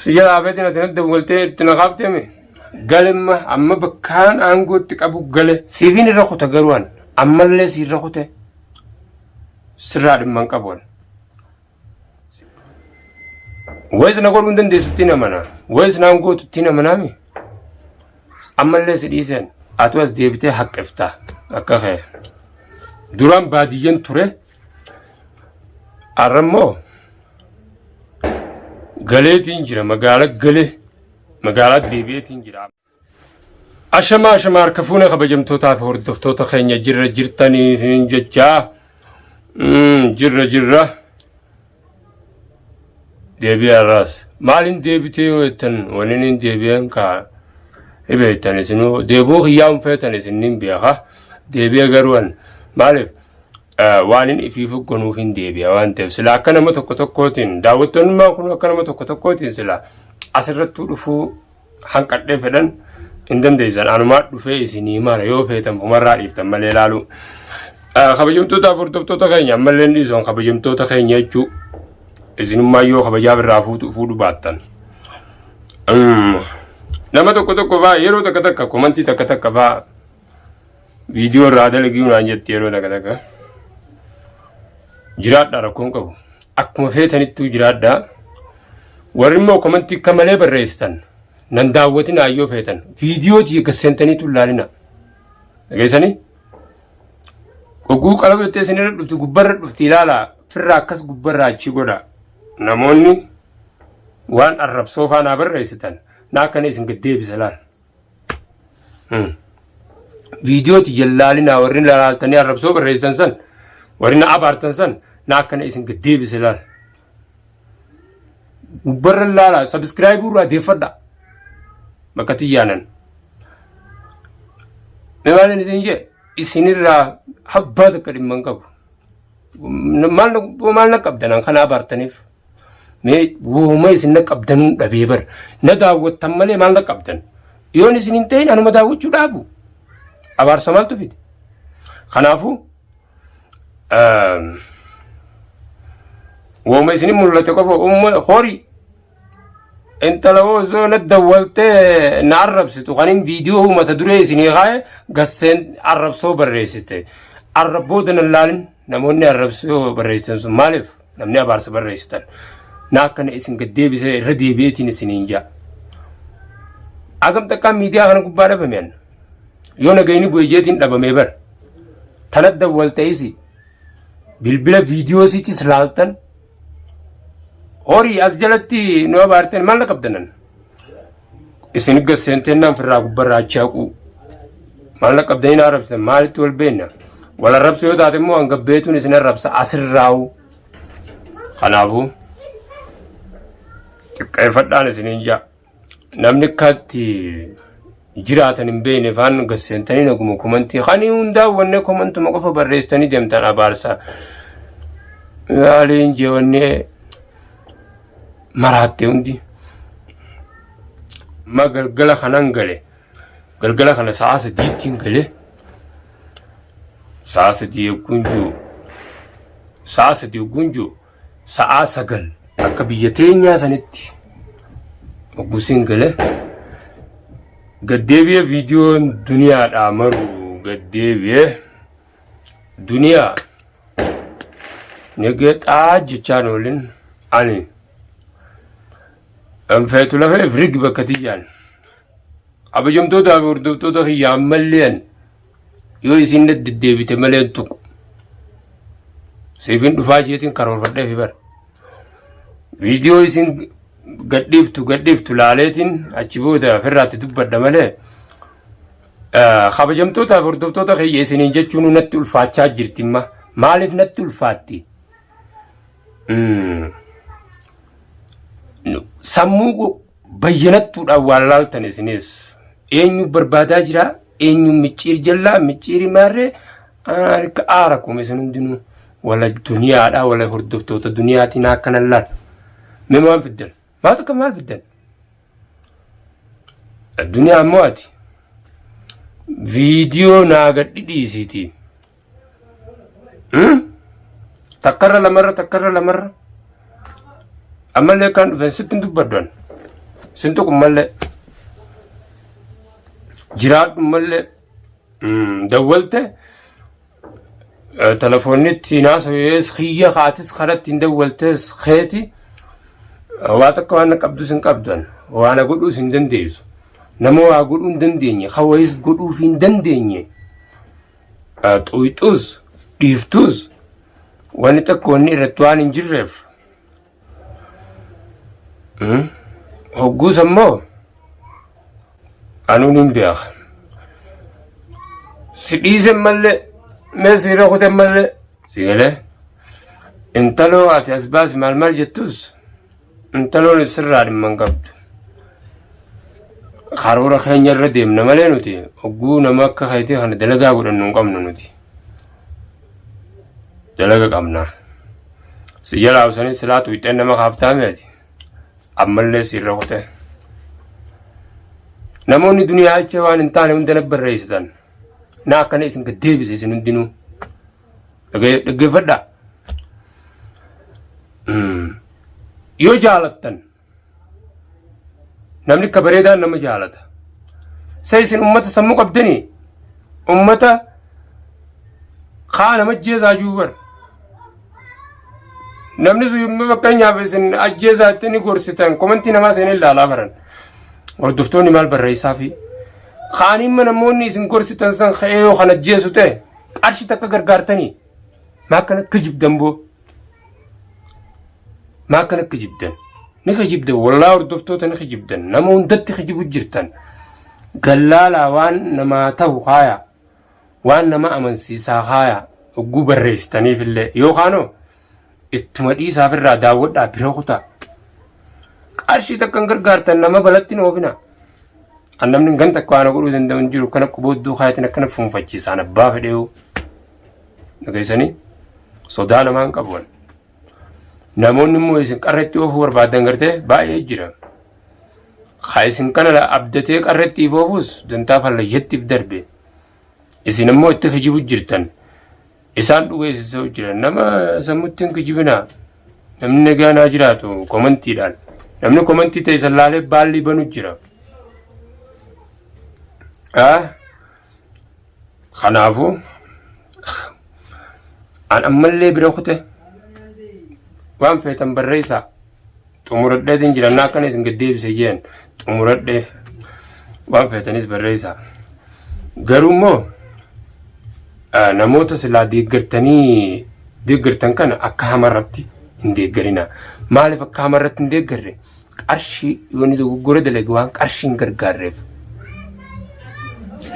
Si jalaa hafeetiin ati natti dawwaltee itti na kaaftee mi? Galemma amma bakkaan aangootti qabu gale. Siifiin irra kuta garuu an ammallee si irra kute sirraa dhimma hin qabu an. Wayis na godhuu hin dandeessutti hin amana. Wayis naan gootutti hin amanaami. Ammallee si dhiiseen atu as deebitee haqqifta akka kee. Duraan baadiyyan ture. Har'a immoo galeetiin jira magaala galee magaalaa deebi'eetiin jira. Ashamaa ashamaa harka fuune kabajamtootaa fi hordoftoota keenya jirra jirtanii isiniin jechaa jirra jirra deebi'ee har'aas maaliin deebitee yoo jettan waliin hin deebi'een kaa hibeettan isinuu deebi'uu kiyyaa hin feetan isinnin beeka deebi'ee garuu an maaliif waan inni ifiif hogganuuf hin deebi'a waan ta'eef sila akka nama tokko tokkootiin daawwattoonni kun akka nama tokko tokkootiin sila asirrattuu dhufuu hanqadhee fedhan hin dandeessan anumaa dhufee isinii mara yoo feetan fumarraa dhiiftan malee ilaaluu. Kabajamtoota hordoftoota keenya ammallee hin dhiisan kabajamtoota keenya jechuu isinummaa yoo kabajaa birraa fuudhu baattan. Nama tokko tokko fa'aa yeroo takka takka komantii takka takka fa'aa viidiyoo irraa dalagii naan jetti yeroo takka takka. Jiraadhaa rakkoon qabu. Akkuma feetanittuu jiraadhaa. Warri immoo komantii akka malee barreessitan nan daawwatinaa yoo feetan viidiyoo tiyya gad seentaniitu hin laalina. Dhageessanii? Oguu qalama jettee isin irra dhufti gubbarra dhufti ilaalaa firraa akkas gubbarraa achi godha. Namoonni waan arrabsoo faanaa barreessitan na akkana isin gad deebisa laal. Viidiyoo tiyya laalinaa warri laaltanii arrabsoo barreessitan san warri na abaartan san na akkana isin gad deebise laal. Gubbarra laalaa sabiskiraayibuu irraa deeffadha. Bakka tiyyaanan. Mee maaliin isin jee isinirraa habbaa takka dhimma hin qabu. Maal maal na qabdan an kana abaartaniif. Mee wooma isin na qabdanuu dhabee bar. Na daawwattan malee maal na qabdan. Yoon isin hin ta'in anuma daawwachuu dhaabu. Abaarsa maaltu fide? Kanaafuu wooma isin mul'ate qofa umma horii intala osoo na dawwaltee na arrabsitu kan hin viidiyoo mata duree isinii kaa'e gasseen arrabsoo barreessite. Arrabbooda nan laalin namoonni arrabsoo barreessitan sun maaliif namni abaarsa barreessitan na akkana isin gad deebisee irra deebi'eetiin isiniin ja'a. Agam takkaan miidiyaa kana gubbaa dhabame anna. Yoo nagayni bu'e jeetiin dhabamee bara. Tana dawwalteesi bilbila viidiyoo siitis laaltan horii as jalatti nu abaartan maal na qabdanan. Isin gad seentennaan firraa gubbarraa achi haquu. Maal na qabdanii na arrabsitan maalitti wal beekna. Wal arrabsu yoo taate immoo hanga beetuun isin arrabsa asirraa'u. Kanaafuu xiqqeeffadhaan isiniin ja'a. Namni akkaatti jiraatan hin beekne faan gad seentanii naguma komantii kan hundaa wanne komantuma qofa barreessitanii deemtan abaarsa. Yaaliin jeewannee maraatte hundi. Amma galgala kanan gale. Galgala kana sa'a sadiittiin gale. Sa'a sadii yogguun jiru. Sa'a sadii yogguun jiru. Sa'a 9 akka biyya teenyaa sanitti hogguusin gale. Gaddeebi'ee viidiyoon duniyaadhaa maru gaddeebi'ee duniyaa negexaa jechaan oolin ani Anfeetu lafa ifrig bakka tiyyaan. Kabajamtootaa fi hordoftoota kiyya ammallee ani yoo isin na deddeebite malee hin tuqu. Siifin dhufaa jeetiin karoorfadhee fi bara. Viidiyoo isin gadhiiftu gadhiiftu laaleetiin achi booda ofirraatti dubbadha malee kabajamtootaa fi hordoftoota kiyya isiniin jechuun natti ulfaachaa jirti imma. Maaliif natti ulfaatti? Sammuu bayyanattuudhaan waan laaltan isinis eenyu barbaadaa jira eenyu micciir jallaa micciiri maarree akka aara kuma isin hundinuu wala duniyaadha wala hordoftoota duniyaatiin akkana laal mee maal fiddan maal takka maal fiddan duniyaa immoo ati viidiyoo naa gadhi dhiisiitii Takkarra lamarra takkarra lamarra. Ammallee kan dhufen sitti hin dubbaddu ani. Sin tuqu mallee. Jiraadhu mallee. Dawwalte telefoonni ittiin haasawees kiyya kaatis karatti hin dawwaltees keeti waa takka waan qabdus hin qabdan waan godhuus hin dandeessu. Nama waa godhuu hin dandeenye hawayis godhuuf hin dandeenye xuyxuus dhiiftuus wanni takka wanni irratti waan hin jirreef hogguus ammoo anuun hin beeka. Si dhiisen mallee mee siirra kuten mallee si galee intaloo ati as baasi maal maal jettus intaloon sirraa dhimma hin qabdu. Karoora keenya irra deemna malee nuti hogguu nama akka keetii kana dalagaa godhannu hin qabnu nuti. Dalaga qabna. Si jalaa obsanii silaa tuqxeen nama kaaftaa mi'ati. Ammallee si irra kute. Namoonni duniyaa jecha waan hin taane hunda na barreessitan. Na akkana isin gad deebise isin hundinuu. Dhaggeeffadhaa. Yoo jaalattan namni akka bareedaan nama jaalata. Sa isin ummata sammuu qabdanii ummata kaa nama ajjeesaa jiru bara. Namni sun yommuu fakkeenyaaf isin ajjeesaa itti ni gorsitan komantii namaa seenee ilaalaa baran. Hordoftoonni maal barreessaa fi kaan immoo namoonni isin gorsitan san ka'ee yoo kan ajjeesu ta'e qarshii takka gargaartanii maa akkana kijibdan boo. Maa akkana kijibdan? Ni kijibdan wallaa hordoftoota ni kijibdan nama hundatti kijibu jirtan. Gallaalaa waan namaa ta'u kaaya waan nama amansiisaa kaaya hogguu barreessitaniif illee yookaanoo ittuma dhiisaaf irraa daawwadhaa bira kutaa. Qarshii takka hin gargaartan nama balatti hin oofina. An namni ganta akka waan godhuu danda'u hin jiru kana quboodduu kaayatiin akkana fuunfachiisaan abbaa fedheewu. Dhageessanii sodaa namaa hin qabu. Namoonni immoo isin qarretti oofuu barbaadan gartee baay'ee jira. Haa isin kana abdatee qarrettiif oofus dantaa fallayyattiif darbe. Isin immoo itti kijibu jirtan. Isaan dhugeessisuu jiran. Nama sammutti hin kijibinaa. Namni nagaa naa jiraatu komantiidhaan. Namni komantii ta'e san laalee baallii banu jira. Kanaafuu an ammallee bira kute waan feetan barreessaa xumuradheetiin jira naa akkana isin gad deebise jeen xumuradhee waan feetanis barreessaa. Garuu immoo namoota silaa deeggartanii deeggartan kana akka hamarratti hin deeggarina. Maaliif akka hamarratti hin deeggarre? Qarshii yoo inni dogoggora dalage waan qarshii hin gargaarreef.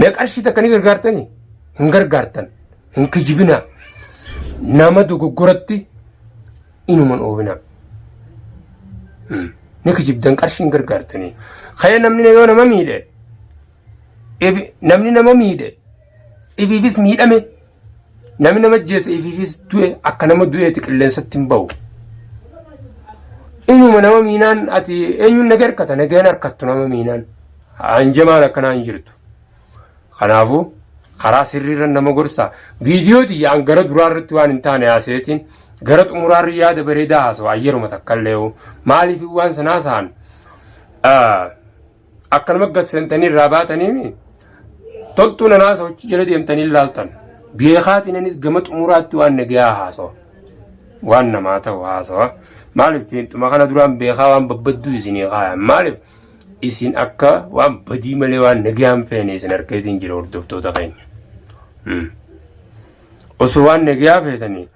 Mee qarshii takka ni gargaartanii? Hin gargaartan. Hin kijibinaa. Nama dogoggoratti inuman oofinaa. Ni kijibdan qarshii hin gargaartanii. Kaya namni yoo nama miidhe namni nama miidhe ifiifis miidhame namni nama ajjeese ifiifis du'e akka nama du'eeti qilleensatti hin ba'u. Inuma nama miinaan ati eenyuun naga harkata nageen harkattu nama miinaan hanjamaan akkanaa hin jirtu. Kanaafuu karaa sirriirra nama gorsaa. Viidiyoo tiyyaan gara duraa irratti waan hin taane haaseetiin gara xumuraarri yaada bareedaa haasawa yeruma takka illee maaliif waan sana haasa'an akkanuma gad seentanii irraa baatanii toltuu nan haasawu jala deemtanii ilaaltan. Beekaatiin anis gama xumuraatti waan nagayaa haasawa. Waan namaa ta'u haasawa. Maaliif fiinxuma kana duraan beekaa waan babbadduu isinii kaayan maaliif isin akka waan badii malee waan nagayaan feene isin harkeetiin jira hordoftoota keenya. Osoo waan nagayaa feetanii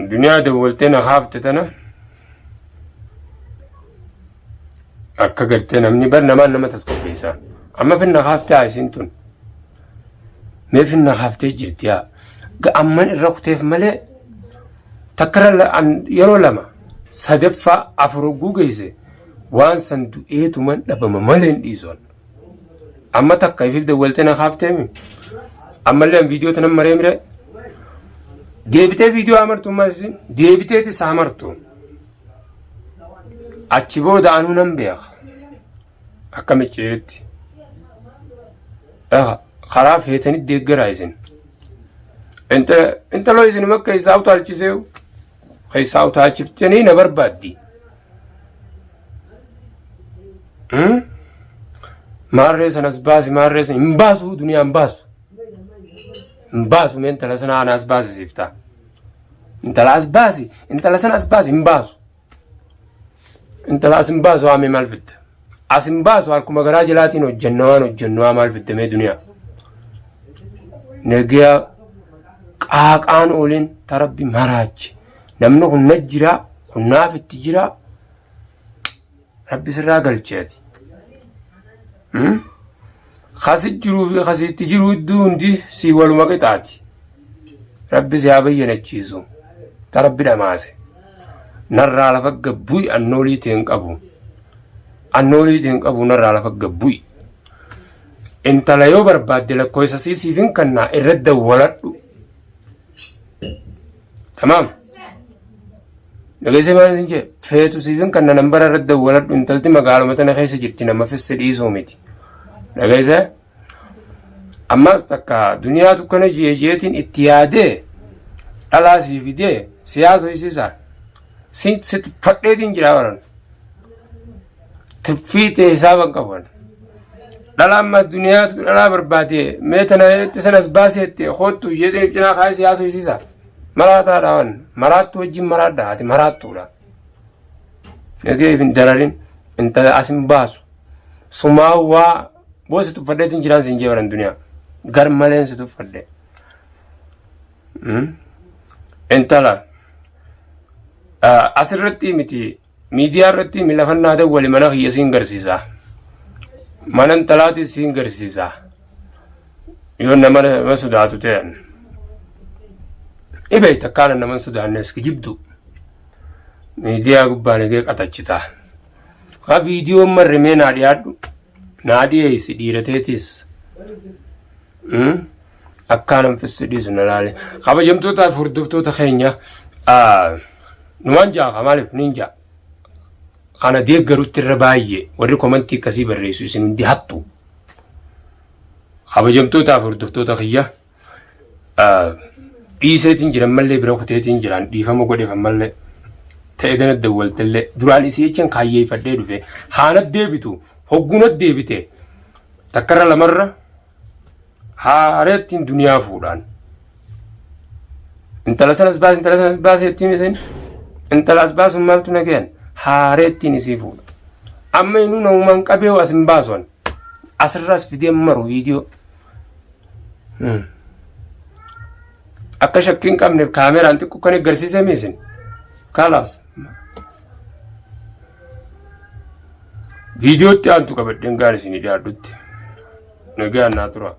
duniyaa dawwaltee na kaafte tana akka gartee namni bar namaan nama tasgabbeessa. Amma finna kaaftee haa isin tun. Mee finna kaaftee jirti haa. Amman irra kuteef malee takkara yeroo lama sadaffaa afur hogguu geesse waan san du'eetuman dhabama malee hin dhiisu. Amma takka ifiif dawwaltee na kaafteemi. Ammallee an viidiyoo tanan maree mire. Deebitee viidiyoo amartu ammas isin deebiteetis amartu. Achi booda anuu nan beeka. Akka micciiritti. Karaa feetanitti deeggaraa isin. Intaloo isin makka isaa utaalchisee keessaa utaalchiftanii na barbaaddi. Maarree sanas baasi, maarree sana hin baasu, duniyaa hin baasu. Hin baasu, mee intala sana ana as baasi siif ta'a. Intala as baasi, intala sana as baasi, hin baasu. Intala as hin baasu, haamee maal fidda? As hin baasu, harkuma garaa jalaatiin hojjenna, waan hojjennu haa maal fidda mee duniyaa? Nagiyaa qaaqaan ooliin tarabbi maraachi. Namni kun na jira, kun naaf itti jira. Rabbi sirraa galcheeti. Kasi jiruu fi kasitti jiru iddoo hundi si waluma qixaati. Rabbi si haa bayyanachiisu. Ta rabbi dhamaase. Narraa lafa gabbu'i, annoolii ta'e hin qabu. Annoolii ta'e hin qabu, narraa lafa gabbu'i. Intala yoo barbaadde lakkoofsa sii siif hin kannaa, irra dawwaladhu. Tamaam. Dhageessee maal isin jee? Feetu siif hin kanna, nambara irra dawwaladhu, intalti magaaluma tana keessa jirti, nama fisse dhiisuu miti. Dhageessee? Ammas takka duniyaatu kana jee jeetiin itti yaadee dhalaa sii fidee siyaasa isiisa. Si si tuffadheetiin jira baran. Tuffii ta'e hisaaba hin qaban. Dhalaa ammas duniyaatu dhalaa barbaade mee tana itti sanas baaseette hoottu jeetiin cinaa kaayee siyaasa isiisa. Maraataadha waan maraattu wajjin maraadha, ati maraattuudha. Nagee hin dararin, intala as hin baasu. Sumaa waa boo si tuffadheetiin jiraan siin jee baran duniyaa. Gar maleen si tuffadhe. Intala asirratti miti, miidiyaa irratti milafannaa dawwali, mana kiyya siin garsiisa. Mana intalaatis siin garsiisa. Yoo nama sodaatu ta'an. Dhibee takkaana nama hin sodaannes kijibdu. Miidiyaa gubbaa nagee qaxachita. Haa viidiyoon marre mee naa dhiyaadhu. Naa dhiyeessi dhiira teetis. Akkaan anfissi dhiisu na laale. Kabajamtootaa fi hordoftoota keenya, numaan ja'a maaliif niin ja'a. Kana deeggarutti irra baay'ee warri komantii akkasii barreessu isin hundi hattu. Kabajamtootaa fi hordoftoota kiyya, dhiiseetiin jiran mallee bira kuteetiin jiran, dhiifama godheef ammallee ta'e dana dawwaltellee duraan isii jechaan kaayyeeffadhee dhufe haana deebitu hogguuna deebite takkarra lamarra haareettiin duniyaa fuudhaan. Intala sanas baase, intala sanas baase ittiin isin intala as baasun maaltu na gahan, haareettiin isii fuudha. Amma inuu namumaan qabee as hin baasuan asirraas fidee maru viidiyoo. Akka shakkii hin qabneef kaameraan xiqqoo kan agarsiise isin. Kalaas. Viidiyootti aantu qabadheen gaan isin dhiyaadhutti. Nagaan naa tura.